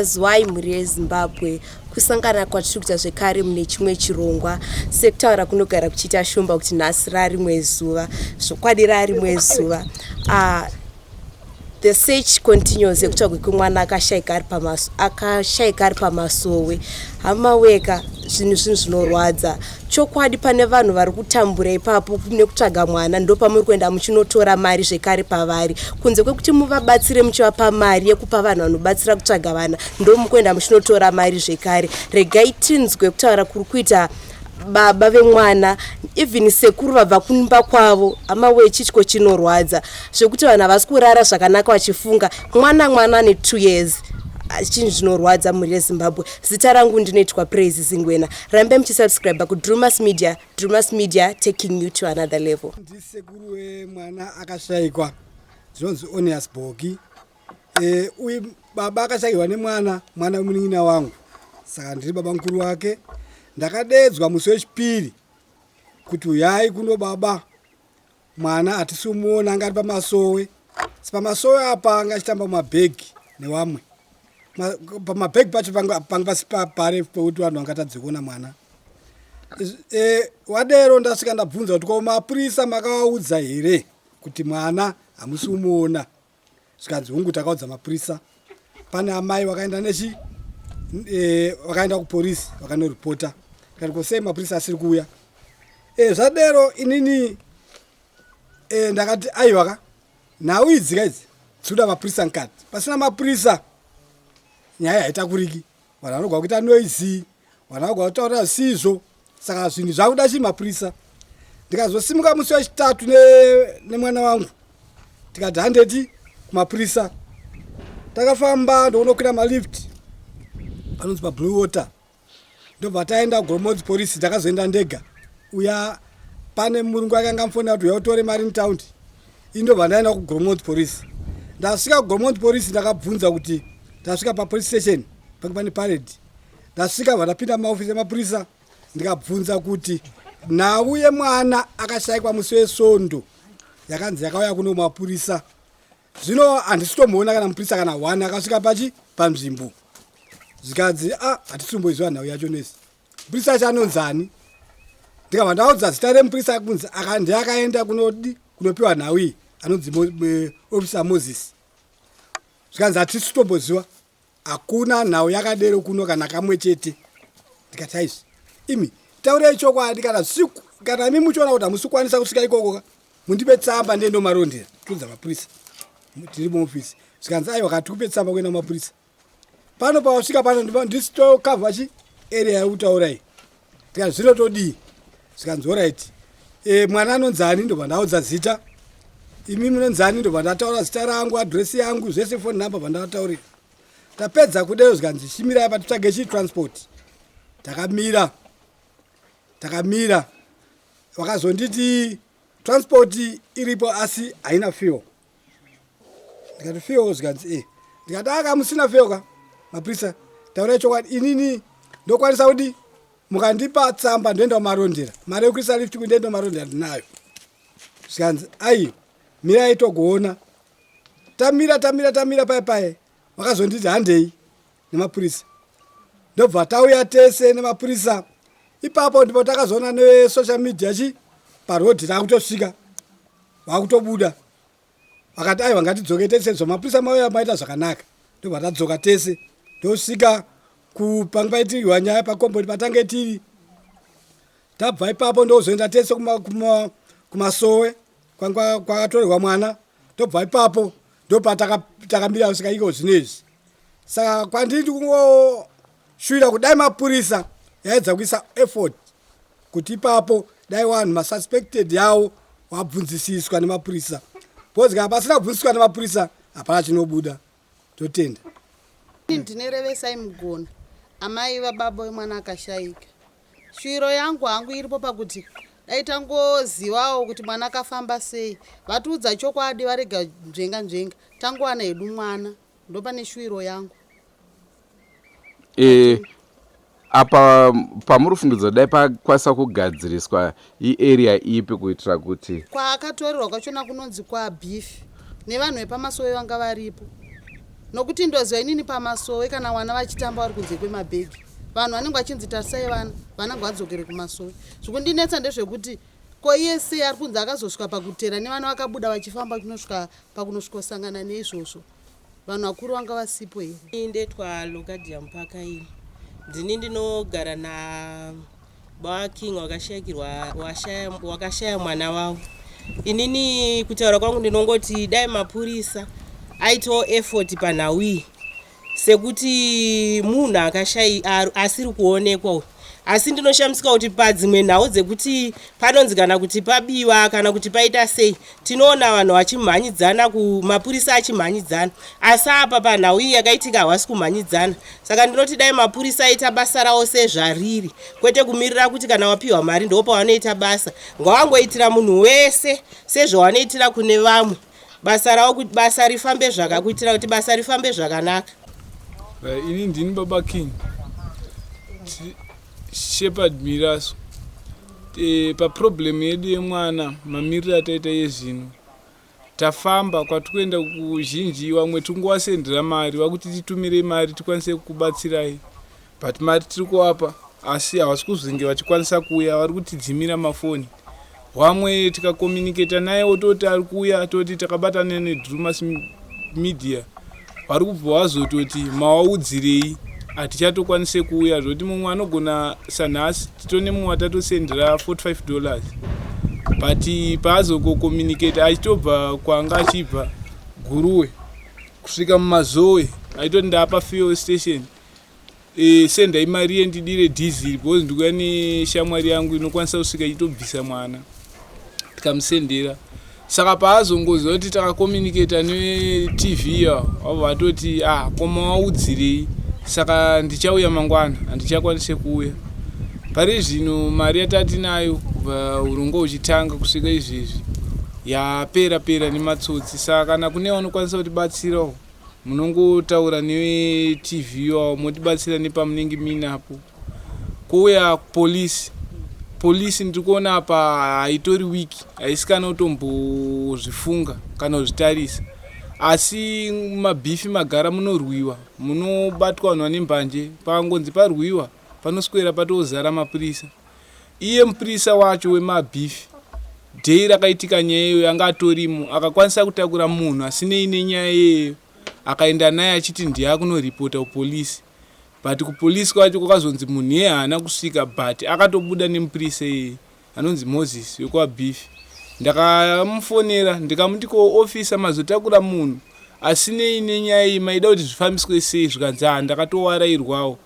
Zwai mhuri yeZimbabwe, kusangana kwatiri kuita zvekare mune chimwe chirongwa. Sekutaura kunogara kuchiita Shumba kuti nhasi rarimwe zuva, zvokwadi rarimwe zuva. The search continues yekutsvagwa kwemwana akashaika ari pamaso akashaika ari pamasowe. Hama weka, zvinhu zvinhu zvinorwadza chokwadi. Pane vanhu vari kutambura ipapo nekutsvaga mwana, ndopamuri kuenda muchinotora mari zvekare pavari. Kunze kwekuti muvabatsire muchivapa mari yekupa vanhu vanobatsira kutsvaga vana, ndomukuenda muchinotora mari zvekare. Regai tinzwe kutaura kuri kuita baba vemwana, even sekuru vabva kumba kwavo. Hama wee, chityo chinorwadza zvekuti vanhu havasi kurara zvakanaka vachifunga mwana. Mwana ane 2 years. Chinhu zvinorwadza, mhuri yeZimbabwe. Zita rangu ndinoitwa Praise Zingwena. Rambai muchisubscribe kuDrumas Media. Drumas Media, taking you to another level. Ndisekuru wemwana akashayikwa, zvinonzi Onias Bogi. Uyu baba akashayikwa nemwana, mwana wemunin'ina wangu, saka ndiri baba mukuru wake. Ndakadedzwa musi wechipiri kuti uyai kuno baba, mwana hatisi kumuona, anga ari pamasowe. Pamasowe apa anga achitamba mumabhegi newamwe. Pamabhegi pacho panga pasi parefu pekuti vanhu vangatadze kuona mwana. Wadero ndasvika ndabvunza kuti ko mapurisa makavaudza here kuti mwana hamusi kumuona? Zvikanzi hungu, takaudza mapurisa. Pane amai vakaenda nechi vakaenda kuporisi vakanoripota. Ndikati ko sei mapurisa asiri kuuya? Zvadero inini ndakati aiwa ka, nhau idzi ka idzi dzikuda mapurisa mukati. Pasina mapurisa nyaya haitakuriki, vanhu vanogwa kuita noise, vanhu vanogwa kutaura zvisizvo, saka zvinhu zvakuda chii? Mapurisa. Ndikazosimuka musi wechitatu nemwana wangu, tikati handeti kumapurisa. Takafamba ndokunokwira malift panonzi paBlue Water, ndobva taenda Goromonzi Polisi. Ndakazoenda ndega uya, pane murungu akanga amufonera kuti uya utore mari mutaundi. Ini ndobva ndaenda kuGoromonzi Polisi. Ndasvika kuGoromonzi Polisi, ndakabvunza kuti ndasvika papolice station pange pane parade. Ndasvika, bva ndapinda mumaofisi emapurisa, ndikabvunza kuti nhau yemwana akashayikwa musi weSondo yakanzi yakauya kuno mapurisa, zvino handisi kutomboona kana mupurisa kana one akasvika pachi panzvimbo. Zvikanzi a, hatisi kumboiziva nhau yacho nesi. Mupurisa acho anonzani? Ndikabva ndaudza zita remupurisa kunzi ndiye akaenda kunodi kunopiwa nhau iyi, anonzi Officer Moses. Zvikanzi hatisi kutomboziva, hakuna nhau yakadero kuno kana kamwe chete. Ndikati aizvi imi, taurei chokwadi. Kana siku kana imi muchiona kuti hamusi kukwanisa kusvika ikoko ka, mundipe tsamba ndiende marondera tiudza mapurisa tiri muofisi. Zvikanzi aiwa, katikupe tsamba kuenda mumapurisa pano pawasvika pano ndisitokavha chi area yekutaura iyi. Tikati zvino todii? Zvikanzi alright, mwana anonzani? Ndobva ndaudza zita. Imi munonzani? Ndobva ndataura zita rangu, adhiresi yangu, zvese, phone number, bva ndataurira. Tapedza kudero, zvikanzi chimirai apa titsvage chi transport. Takamira, takamira, vakazonditi transport iripo asi haina fuel. Ndikati fuel? Zvikanzi e. Ndikati aka musina fuel ka, mapurisa, taurai chokwadi. Inini ndokwanisa kudi mukandipa tsamba ndoenda kumarondera, mari yekuisa lift kundienda kumarondera ndinayo. Zvikanzi ai, mirai togoona. Tamira, tamira, tamira pai pai, vakazonditi handei nemapurisa. Ndobva tauya tese nemapurisa. Ipapo ndipo takazoona nesocial media chi parodhi takutosvika vakutobuda, vakati aiwa, ngatidzoke tese zvo mapurisa mauya maita zvakanaka. Ndobva tadzoka tese, ndosvika kupanga paitirwa nyaya pakomboni patange tiri. Tabva ipapo ndozoenda tese kumasowe kwakatorerwa mwana. Tobva ipapo ndopatakambira kusvika iko zvino izvi. Saka kwandiri ndikungoshuwira kudai mapurisa yaedza kuisa effort kuti ipapo dai vanhu masuspected yavo wabvunzisiswa nemapurisa, because kana pasina kubvunziswa nemapurisa hapana chinobuda. Totenda. Ndine Revesai Mugona, amai vababa wemwana akashayika. Shuviro yangu hangu iripo pakuti dai tangozivawo kuti mwana akafamba sei, vatiudza chokwadi, varega nzvenga nzvenga, tangowana hedu mwana. Ndopane shuviro yangu. Apa pamuri kufungidza dai pakwanisa kugadziriswa iarea ipi kuitira kuti Kwaakatorerwa kwachona kunonzi kwaBeef, nevanhu vepamasowe vanga varipo. Nokuti ndoziva inini pamasowe kana vana vachitamba vari kunze kwemabhegi, vanhu vanenge vachinzi tarisai vana, vana ngavadzokere kumasowe. Zvikundinetsa ndezvekuti ko iye sei ari kunzi akazosvika pakutera nevana vakabuda vachifamba kunosvika pakunosvikosangana neizvozvo. Vanhu vakuru vanga vasipo here? Ini ndetwa Locadia Mupaka ini. Ndini ndinogara na Baba King wakashayikirwa washaya wakashaya mwana wavo. Inini kutaura kwangu ndinongoti dai mapurisa aitawo effort panhau iyi sekuti munhu akashayi asiri kuonekwa uyu asi ndinoshamisika kuti padzimwe nhau dzekuti panonzi kana kuti pabiwa kana kuti paita sei tinoona vanhu vachimhanyidzana kumapurisa achimhanyidzana asi apa panhau iyi yakaitika havasi kumhanyidzana saka ndinoti dai mapurisa aita basa ravo sezvariri kwete kumirira kuti kana wapiwa mari ndo pavanoita basa ngawangoitira munhu wese sezvawanoitira kune vamwe basa ravo kuti basa rifambe zvaka kuitira kuti basa rifambe zvakanaka. Ini ndini Baba King Shepherd Miraso. E, paproblem yedu yemwana mamiriro ataita yezvino tafamba kwatikuenda kuzhinji vamwe tingowasendera mari vakuti titumirei mari tikwanise kukubatsirai but mari tiri kuvapa asi havasi kuzenge vachikwanisa kuuya vari kutidzimira mafoni wamwe tikakomunicata naye ototi ari kuuya toti takabatana nedrumas media vari kubva vazototi mawaudzirei hatichatokwanise kuuya zvekuti mumwe anogona sanhasi titone mumwe watatosendera 45 dollars but paazokokomunicata achitobva kwanga achibva guruwe kusvika mumazowe aitoti ndapa fuel station e, sendai mari yendidire diesel because ndikuya neshamwari yangu inokwanisa kusvika ichitobvisa mwana tikamusendera saka paazongoziva kuti takakomunicata netv ya vabva vatoti ah koma waudzirei saka ndichauya mangwana handichakwanise kuuya pari zvino mari yatatinayo kubva urongwa huchitanga kusvika izvezvi yapera pera nematsotsi saka kana kune vanokwanisa kutibatsirawo Munongotaura neTV iwawo motibatsira nepamunenge muinapo. Kouya police. Police ndiri kuona apa haitori week haisi kana kutombozvifunga kana kuzvitarisa. Asi mabhifi magara munorwiwa munobatwa vanhu vane mbanje pakangonzi parwiwa panoswera patozara mapurisa. Iye mupurisa wacho wemabeef day rakaitika nyaya iyoyo anga atorimo akakwanisa kutakura munhu asinei nenyaya iyeyo akaenda naye achiti ndiye akunoripota kupolice but kupolice kwacho kwakazonzi munhu iye haana kusvika but akatobuda nemupurisa iyeye anonzi Moses wekwabeef ndakamufonera ndikamuti ko officer mazotakura munhu asinei nenyaya iyi maida kuti zvifambiswe sei zvikanzi haa ndakatowarairwawo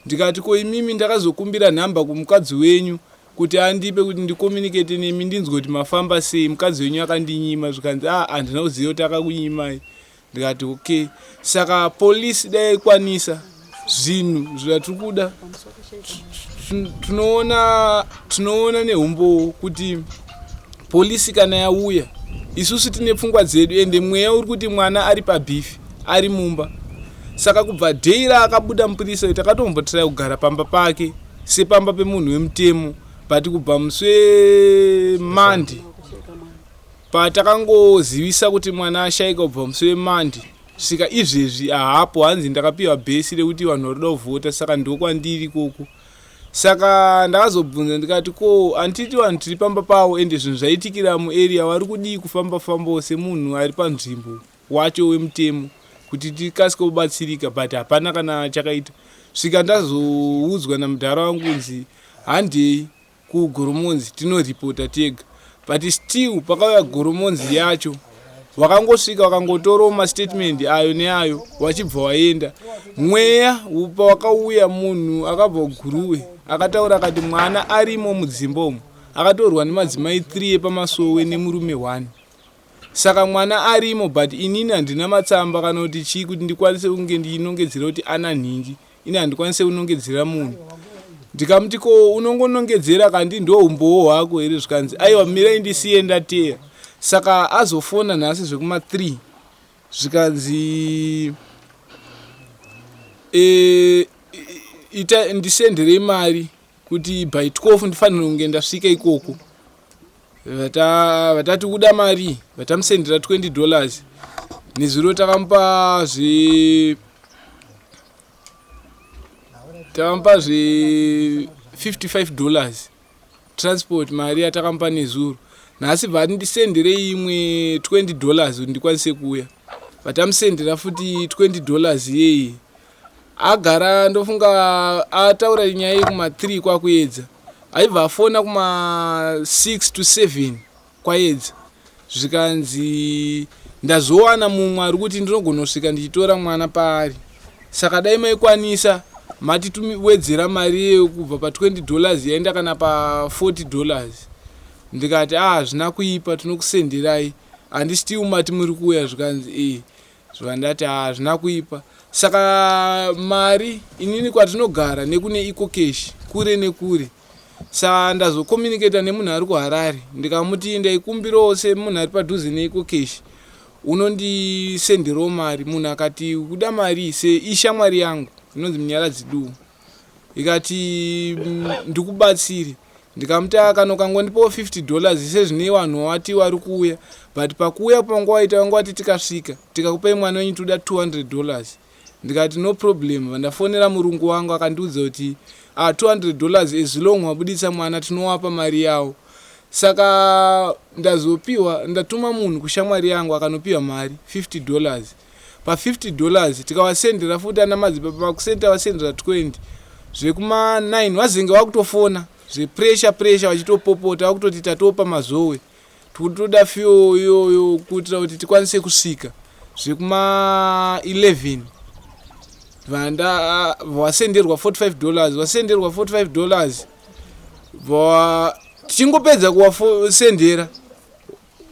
Ndikati ko imimi ndakazokumbira number kumukadzi wenyu kuti andipe kuti ndicommunicate nemi ndinzwe kuti mafamba sei mukadzi wenyu akandinyima zvikanzi ah handina kuziva kuti akakunyimai ndikati okay saka police dai yaikwanisa zvinhu zvatiri kuda tinoona tinoona neumbowo kuti polisi kana yauya isusu tine pfungwa dzedu ende mweya uri kuti mwana ari pabhifi ari mumba saka kubva day raakabuda mupurisa uyu takatombotraya kugara pamba pake sepamba pemunhu wemutemo but kubva musi wemandi patakangozivisa kuti mwana ashaika kubva musi wemandi svika izvezvi ahapo hanzi ndakapiwa bhesi rekuti vanhu vari kuda kuvhota saka ndokwandiri ikoko Saka ndakazobvunza ndikati ko handiti vanhu tiri pamba pavo ende zvinhu zvaitikira muarea vari kudii kufamba fambawo semunhu ari panzvimbo wacho wemutemo kuti tikasike kubatsirika but hapana kana chakaita svika ndazoudzwa namudhara wangu kunzi handei kugoromonzi tinoripota tega but still pakauya goromonzi yacho wakangosvika wakangotorawo mastatement ayo neayo wachibva waenda mweya pawakauya munhu akabva kuguruwe akataura akati mwana arimo mudzimba umu akatorwa nemadzimai 3 epamasowe nemurume 1 saka mwana arimo but inini handina matsamba kana kuti chii kuti ndikwanise kunge ndichinongedzera kuti ana nhingi ini handikwanise kunongedzera munhu ndikamuti ko unongonongedzera kandi ndo umbowo hwako here zvikanzi aiwa mirai ndisiye ndateya saka azofona nhasi zvekuma 3 zvikanzi e, ita ndisenderei mari kuti by 12 ndifanire kunge ndasvika ikoko vatati kuda mari vatamusendera 20 dollars Nezuro takamupa zve takamupa zve 55 dollars transport mari yatakamupa nezuro. Nhasi bva ndisendere imwe 20 dollars kuti ndikwanise kuuya. Vatamusendera futi 20 dollars yeyi. Agara ndofunga ataura nyaya iyi kuma 3 kwakuedza. Aibva afona kuma 6 to 7 kwaedza zvikanzi ndazowana mumwe ari kuti ndinogona kusvika ndichitora mwana paari saka dai maikwanisa matituwedzera mari iyeyo kubva pa 20 dollars yaenda kana pa 40 dollars ndikati ah hazvina kuipa tinokusenderai handi still mati muri kuuya zvikanzi ee Zuva ndati hazvina kuipa saka mari inini kwatinogara nekune ecocash kure nekure saka ndazocommunicata nemunhu ari kuharare ndikamuti ndaikumbirawo semunhu ari padhuze neecocash unondisenderawo mari munhu akati kuda mari seishamwari yangu inonzi munyaradzi duwo ikati ndikubatsire ndikamuti ah, kana ukangondipawo 50 dollars sezvine vanhu wati wari kuuya but pakuuya panga waita vanga wati tikasvika tikakupai mwana wenyu toda 200 dollars ndikati no problem vandafonera murungu wangu akandiudza kuti ah, 200 dollars as long wabuditsa mwana tinowapa mari yawo saka ndazopiwa ndatuma munhu kushamwari yangu akanopiwa mari 50 dollars pa 50 dollars tikavasendera futi ana madzibaba makuseni tavasendera 20 zvekuma 9 vazenge vakutofona zvepressure pressure vachitopopota vakutoti tatopa mazowe tikutoda fuel iyoyo kuitira kuti tikwanise kusvika zvekuma 11 vanda vasenderwa 45 dollars vasenderwa 45 dollars tichingopedza kuwasendera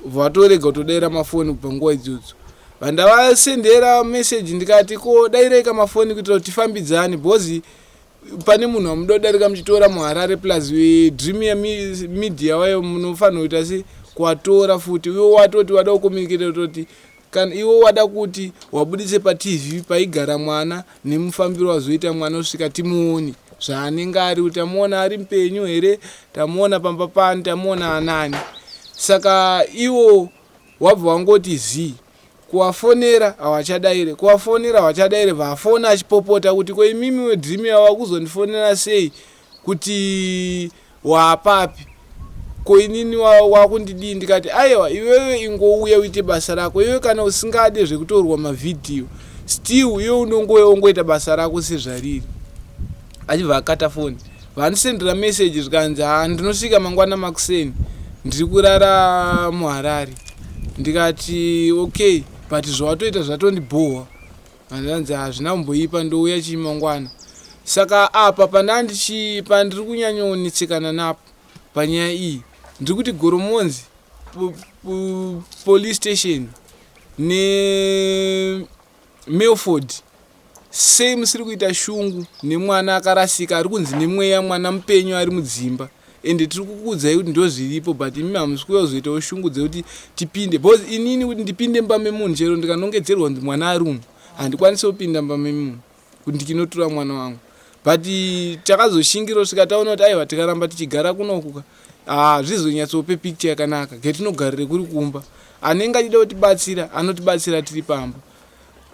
Vatorega kutodaira mafoni kubva nguva idzodzo. Vandavasendera message ndikati ko dairaika mafoni kuitira kuti tifambidzane because pane munhu wamuda kudarika muchitora muHarare plus dream yemedia wayo munofanira kuita se kuwatora futi iwe watoti wada kucommunicate kutoti kana iwe wada kuti wabudise patv paigara mwana nemufambiro wazoita mwana kusvika timuone zvaanenge ari kuti tamuona ari mupenyu here tamuona pamba pani tamuona anani saka iwo wabva wangoti zii kuvafonera havachadaire kuvafonera havachadaire vafona achipopota kuti ko imimi wedream yava kuzondifonera sei kuti waapapi ko inini wakundidii ndikati aiwa iwewe ingouya uite basa rako iwe kana usingade zvekutorwa mavhidhiyo still iwe unongouya wongoita basa rako sezvariri achibva akata foni vandisendera meseji zvikanzi haa ndinosvika mangwana makuseni ndiri kurara muharare ndikati okay but zvawatoita zvatondibhohwa Hanzvanzi hazvina kumboipa ndouya chii mangwana. Saka apa pandandichi pandiri kunyanyonetsekana napo panyaya iyi ndiri kuti Goromonzi police station ne Milford sei musiri kuita shungu nemwana akarasika ari kunzi nemweya mwana mupenyu ari mudzimba ende tiri kukuudzai kuti ndozviripo but imi hamusi kuuya kuzoitawo shungu dzekuti tipinde because inini kuti ndipinde mumba memunhu chero ndikanongedzerwa kunzi mwana ari umu handikwanisi kupinda mumba memunhu kuti ndikinotora mwana wangu but takazoshingira kusvika taona kuti aiwa tikaramba tichigara kunokuka hazvizonyatsope picture yakanaka getinogarire kuri kumba anenge achida kutibatsira anotibatsira tiri pamba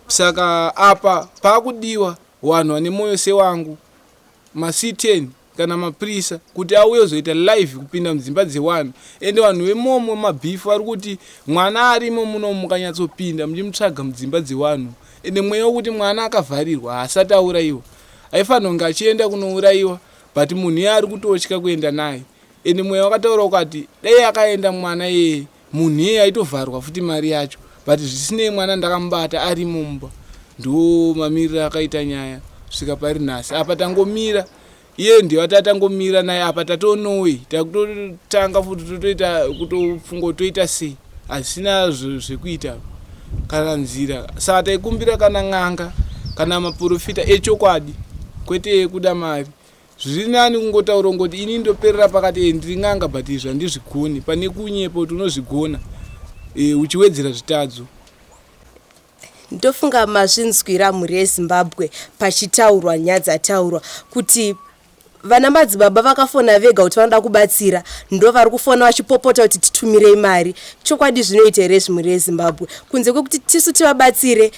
saka apa pakudiwa vanhu vane mwoyo sewangu maC10 kana mapurisa kuti auye kuzoita live kupinda mudzimba dzewanhu ende vanhu vemomo mabhifu vari kuti mwana arimo muno mukanyatsopinda muchimutsvaga mudzimba dzewanhu ende mweya wekuti mwana akavharirwa haasati aurayiwa aifanira kunge achienda kunourayiwa but munhu iye ari kutotya kuenda naye ende mweya wakataura ukati dai akaenda mwana iyeye munhu iyeye aitovharwa futi mari yacho but zvisinei mwana ndakamubata arimo mumba ndo mamiriro akaita nyaya kusvika pari nhasi apa tangomira iye ndiyo ati atangomira naye apa tatonowei takutotanga futi totoita kutofunga kuti toita sei hazvisina zvekuita kana nzira saka taikumbira kana n'anga kana maprofita echokwadi kwete ekuda mari Zviri nani kungotaura kungoti ini ndoperera pakati eh, ndiri n'anga but izvi handizvigoni pane kunyepa kuti unozvigona eh, uchiwedzera zvitadzo. Ndofunga mazvinzwira mhuri yeZimbabwe pachitaurwa nyaya dzataurwa kuti Vana madzibaba vakafona vega kuti vanoda kubatsira, ndo vari kufona vachipopota kuti titumirei mari. Chokwadi zvinoita here izvi mhuri yeZimbabwe? Kunze kwekuti tisu tivabatsire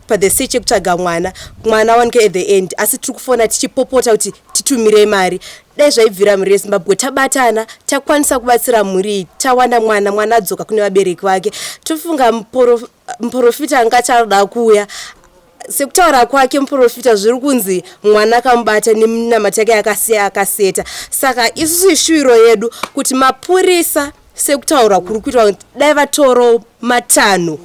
pathe search yekutsvaga mwana, mwana awanike at the end, asi tiri kufona tichipopota kuti titumirei mari. Dai zvaibvira mhuri yeZimbabwe tabatana takwanisa kubatsira mhuri iyi, tawana mwana, mwana adzoka kune vabereki vake. Tofunga muprofita angati arikuda kuuya. Sekutaura kwake muprofita zviri kunzi mwana akamubata neminamata yake yakasiya akaseta. Saka isusu ishuwiro yedu kuti mapurisa sekutaura kuri kuitwa kuti dai vatoro matanho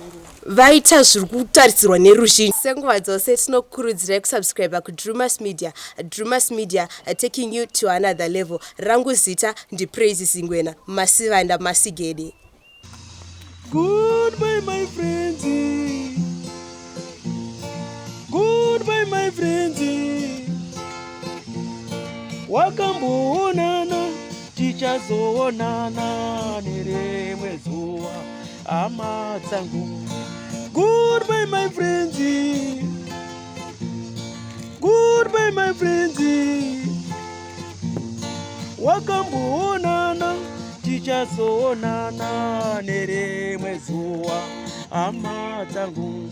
vaita zviri kutarisirwa neruzhinji. Senguva dzose tinokurudzirai kusubscribe kuDrewmas Media. Drewmas Media taking you to another level. Rangu zita ndiPraise Zingwena Masivanda Masigede. Goodbye my friends. Goodbye my friends. Wakamboonana tichazoonana nerimwe zuva hama dzangu. Goodbye my friends. Goodbye my friends. Wakamboonana tichazoonana nerimwe zuva hama dzangu.